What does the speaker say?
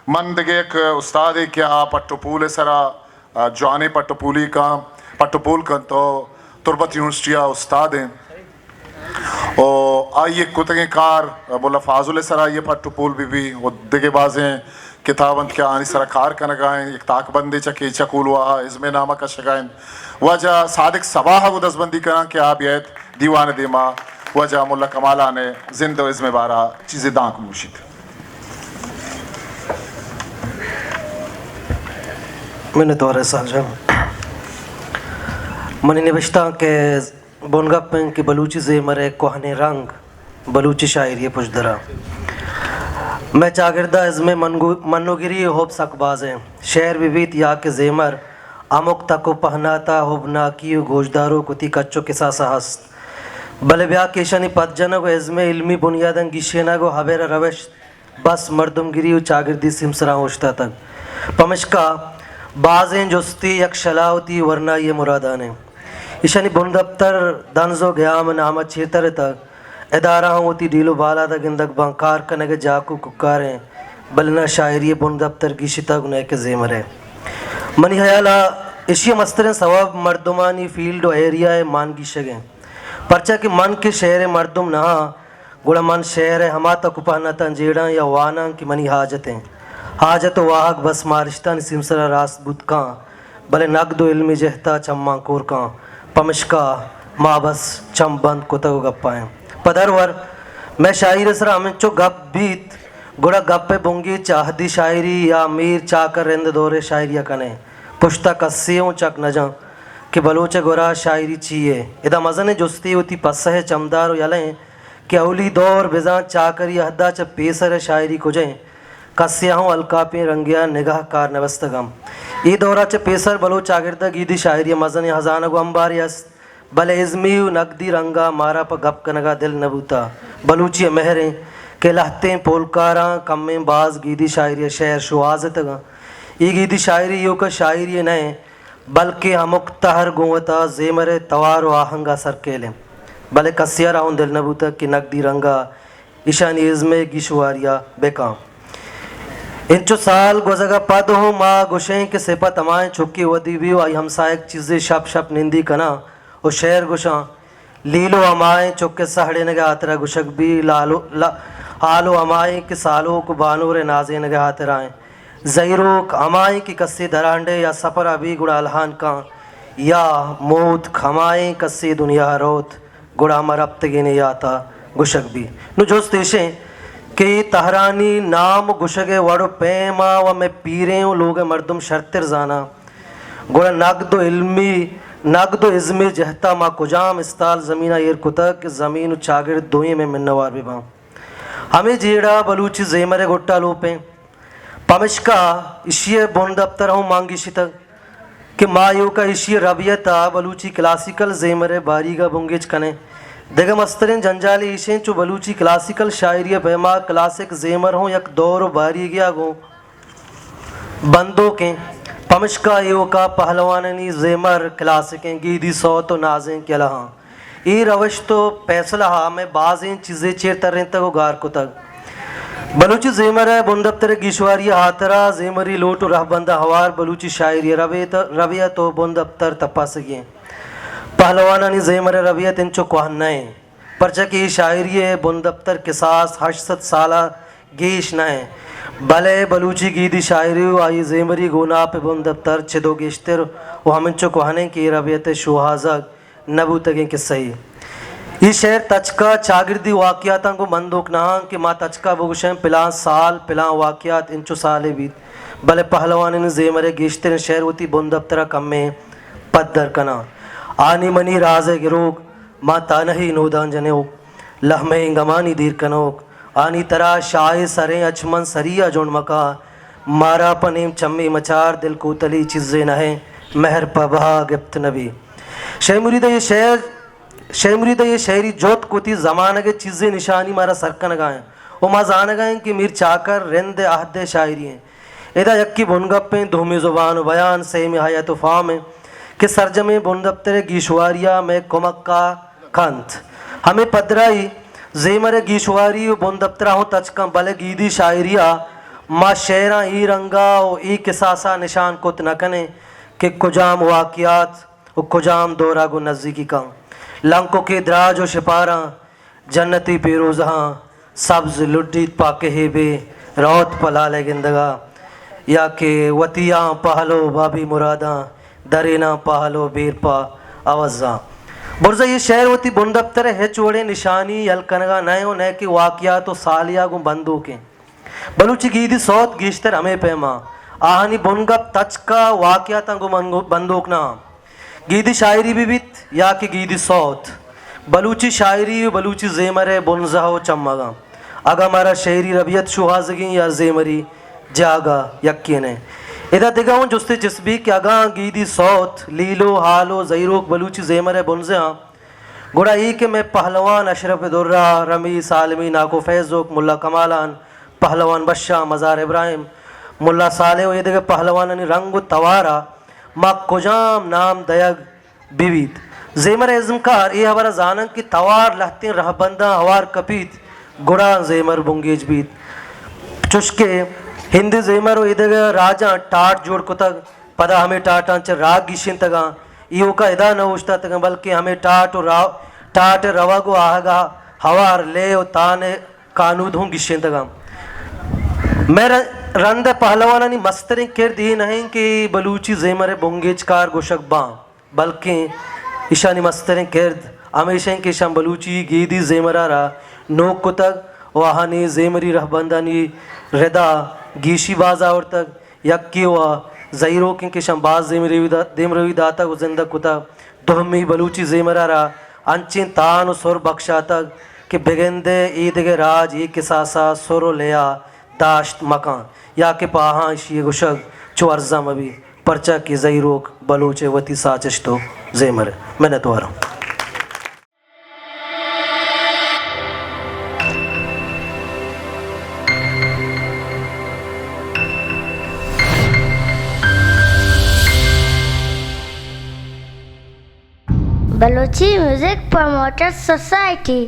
من دگہ یک استادے کہ آ پٹ و پول ءِ سرا، آ، جوانیں پٹ و پولی کن، پٹ و پول کنت و تربت یونیورسٹی ءَ استاد انت و آئی ءِ کتگیں کار ملا فاضل ءِ سرا آئی ءِ پٹ و پول بہ بی و دگہ بازیں کتاب انت کہ آنی سرا کار کنگا انت۔ یک تاکبندے چہ کیچ ءَ کولواہ ءَ ازم ءِ نام ءَ کشگا انت۔ واجہ صادق صباح ءَ گوں دزبندی کناں کہ آ بیایت دیوان ءِ دیما واجہ ملا کمالان ءِ زند و ازم ءِ بارا چیزے دانک بگوشیت۔ منتوار اسحاق جان۔ منی نبشتانک ءِ بنگپ انت کہ بلوچی زیمر ءِ کوہنیں رنگ بلوچی شاعری ءِ پژدر ءَ۔ مئے چاگرد ءَ ازم ءِ منگو-، منوگری ءِ حب سک باز انت۔ شعر بہ بیت یا کہ زیمر، ہمک تک و پہنات ءَ حبناکی و گوشداروک وتی کچ و کساس ءَ ہست۔ بلے بیا کہ ایشانی پدجنگ و ازم ءِ علمی بنیاداں گیشینگ و ہبر ءِ روش بس مردمگری و چاگردی سیمسراں اوشتاتگ۔ پمشکا بازیں جستی یک شلا وتی ورنائی ءِ مرادان انت۔ ایشانی بندپتر دنز و گیام ءِ نام ءَ چیر ترتگ۔ ادارہ ہم وتی ڈیل و بالاد ءَ گندگ باں، کار کنگ ءِ جاک و کوکار انت، بلے نہ شاعری ءِ بندپتر گیشتگ، نئیکہ زیمر ءِ۔ منی ہیال ءَ ایشی ءِ مستریں سوب مردمانی فیلڈ و ایریا ءِ مان گیشگ انت، پرچا کہ من کہ شعر ءِ مردم نہ آں، گڑا من شعر ءِ ہما تک و پہناتاں جیڑاں یا واناں کہ منی حاجت انت۔ حاجت و واہگ بس مارشتانی سیمسرا راست بوت کن، بلے نگد و علمی جہتا چماں کور کن، پمشکا ما بس چم بند کتگ و گپا ایں۔ پہ درور مئے شاعری سرا ہمینچو گپ بیت، گڑا گپ ءِ بنگیج چہ عہدی شاعری یا میر چاکر رند دور ءِ شاعری ءَ کنیں۔ پشتا کسے اوں چک نہ جاں کہ بلوچ ءِ گورا شاعری چی یے؟ ادا مزنیں جستے وتی پسہ ءِ چمدار و یلہ ایں کہ اولی دور بزاں چاکری عہدا چہ پیسر ءِ شاعری کجا ایں؟ کسے ءَ ہوں الکاپیں رنگے ءَ نگاہ کار نہ بستگ ہم۔ اے دور ءَ چہ پیسر بلوچ چاگرد ءَ گیدی شاعری ءِ مزنیں ہزانگ و امبارے است، بلے ازمی و نگدی رنگ ءَ مارا پہ گپ کنگ ءَ دل نہ بوتہ۔ بلوچی ءِ مہر ایں کہ لہتیں پولکاراں کمیں باز گیدی شاعری ءِ شعر شوہازتگ انت۔ اے گیدی شاعری ایوک ءَ شاعری یے نہ انت، بلکیں ہمک تہر گوں وتا زیمر ءِ توار و آہنگ ءَ سرکیل انت۔ بلے کسے ءَ را ہوں دل نہ بوتگ کہ نگدی رنگ ءَ ایشانی ازم ءِ گیشواری ءَ بہ کن۔ انچو سال گوزگ ءَ پد ہوں ما گوشیں کہ سپت ہمائیں چکے ودی بی و آئی ہمساہگ چیزے شپ شپ نندی کناں و شعر گوشاں۔ لیلو ہمائیں چک ءِ سہڑینگ ءِ ہاترا گوشگ بی، لالو، لا-، ہالو ہمائیں کہ سالوک و بانور ءِ نازینگ ءِ ہاترا ایں۔ زہیروک ہمائیں کہ کسے درانڈے یا سپر ءَ بی گڑا الہان کن، یا موتک ہمائیں کسے دنیا ءَ روت گڑا ہما رپتگینے یات ءَ گوشگ بی۔ نوں جست ایش ایں کہ اے تہرانی نام گوشگ ءِ وڑ و پیم ءَ و مئے پیریں و لوگ ءِ مردم شرتر زاناں، گڑا نگد و علمی، نگد و ازمی جہت ءَ ما کجام استال زمین ءَ ایر کتگ کہ زمین و چاگرد دوئیں مئے منوار بہ باں۔ ہمے جیڑہ بلوچی زیمر ءِ گٹ ءَ لوپ ایں۔ پمشکا ایشی ءِ بندپتر ہوں مان گیشتگ کہ ما ایوک ءَ ایشی ءِ ربیت ءَ بلوچی کلاسیکل زیمر ءِ باریگ ءَ بنگیج کنیں۔ دگہ مستریں جنجالے ایش ایں چو بلوچی کلاسیکل شاعری ءِ پیما کلاسک زیمر ہوں یک دور و باریگے ءَ گوں بندوک ایں۔ پمشکا ایوک ءَ پہلوانانی زیمر کلاسک ایں، گیدی سوت و نازینک یلہ آں۔ اے روشت و پیسلہ ءَ مئے بازیں چیزے چیر ترینتگ و گار کتگ۔ بلوچی زیمر ءِ بندپتر ءِ گیشواری ءِ ہاترا زیمری لوٹ و رہبنداں ہوار بلوچی شاعری ءِ ربیت، ربیت و بندپتر تپاسگی انت۔ پہلوانانی زیمر ءِ ربیت انچو کوہن نہ انت، پرچا کہ اے شاعری ءِ بندپتر کساس ہشت سد سال ءَ گیش نہ انت، بلے بلوچی گیدی شاعری و آئی زیمری گوناپ ءِ بندپتر چد و گیشتر و ہمینچو کوہن انت کہ اے ربیت ءِ شوہازگ نہ بوتگیں کسہ یے۔ اے شعر تچک ءَ چاگردی واقعاتاں گوں بندوک نہ انت کہ ما تچک ءَ بگوشیں پلان سال پلان واقعات انچو سالے بیت، بلے پہلوانانی زیمر ءِ گیشتریں شعر وتی بندپتر ءَ کمیں پدر کناں۔ آنی منی راز ءِ گروک، ما تانہی نودان جنوک، لہمیں گمانی دیر کنوک، آنی ترا شاہ سریں اچ من سری ءَ جنڈ مکا، مارا پہ نیم چمی مچار، دل کوتلی چیزے نہ انت، مہر پہ بہا گپت نہ بی۔ شے مرید ءِ اے شعر، شے مرید ءِ اے شعری جوت کتی زمانگ ءِ چیزے نشانی مارا سر کنگا انت و ما زانگا ایں کہ میر چاکر رند ءِ عہد ءِ شاعری انت۔ ادا یکے بنگپ انت، دومی زبان و بیان، سیمی حیات و فام انت کہ سرجمیں بندپتر ءِ گیشواری ءَ مئے کمک ءَ کنت۔ ہمے پدرائی زیمر ءِ گیشواری و بندپتر ءَ ہوں تچک انت، بلے گیدی شاعری ءَ ما شعراں اے رنگا و اے کساسا نشان کت نہ کنیں کہ کجام واقعات و کجام دورا گوں نزیکی کن۔ لنککے دراج و شپاراں جنتی پیروزہاں، سبز لڈیت پہ کہیبے، روت پہ لالئے گندگا، یا کہ وتیاں پہل و بابی مراداں، دریناں پہل و بیر پہ عوضاں۔ برزا اے شعر وتی بندپترئے ہچ وڑیں نشانی یل کنگا نہ انت و نئے کہ واقعات و سالیا گوں بندوک انت۔ بلوچی گیدی سوت گیشتر ہمے پیما، آہانی بنگپ تچکا واقعاتاں گوں من-، بندوک نہ انت۔ گیدی شاعری بہ بیت یا کہ گیدی سوت، بلوچی شاعری و بلوچی زیمرئے بنزہ و چمگاں۔ اگاں مارا شعری ربیت شوہازگیں یا زیمری جاگہ یکین انت۔ ادا دگہ اوں جستے چست بیت کہ اگاں گیدی سوت، لیلو، ہالو، زہیروک بلوچی زیمرئے بنزہ انت، گڑا اے کہ مئے پہلوان اشرف درا، رمیس عالمی، ناکو فیضوک، ملا کمالان، پہلوان بشام، مزار ابراہیم، ملا صالح و اے دگہ پہلوانانی رنگ و توارا ما کجام نام دئیگ بہ بیت؟ زیمر ازمکار اے ہبرا زاننت کہ توار لہتیں رہبنداں ہوار کپیت، گڑا زیمر بنگیج بیت۔ چشکہ ہند زیمر و اے دگہ راجاں ٹاٹ جوڑ کتگ، پدا ہمے ٹاٹاں چہ راگ گیشینتگاں۔ ایوکا ادا نہ اوشتاتگاں، بلکیں ہمے ٹاٹ و را-، ٹاٹ ء روگ و آہگا ہوار لے و تان ء کانود ہوں گیشینتگاں۔ مئے ر-، رند ء پہلوانانی مستریں کرد اے نہ انت کہ بلوچی زیمر ء بنگیجکار گوشگ باں، بلکیں ایشانی مستریں کرد ہمیش انت کہ ایشاں بلوچی گیدی زیمر ء را نوک کتگ و آہانی زیمری رہبندانی ردا گیشی باز آورتگ۔ یکے و زہیروکیں کہ ایشاں باز دیمروی دا-، دیمروی داتگ و زندگ کتگ۔ دومی بلوچی زیمر ء را انچیں تان و سر بکشاتگ کہ بگندئے اے دگہ راج اے کساسا سر و لیا داشت مکن یا کہ پہ آہاں ایشی ء گوشگ چو ارزاں مبی، پرچا کہ زہیروک بلوچ ء وتی ساچشت و زیمر ء۔ منتواراں۔ Balochi music promoter society.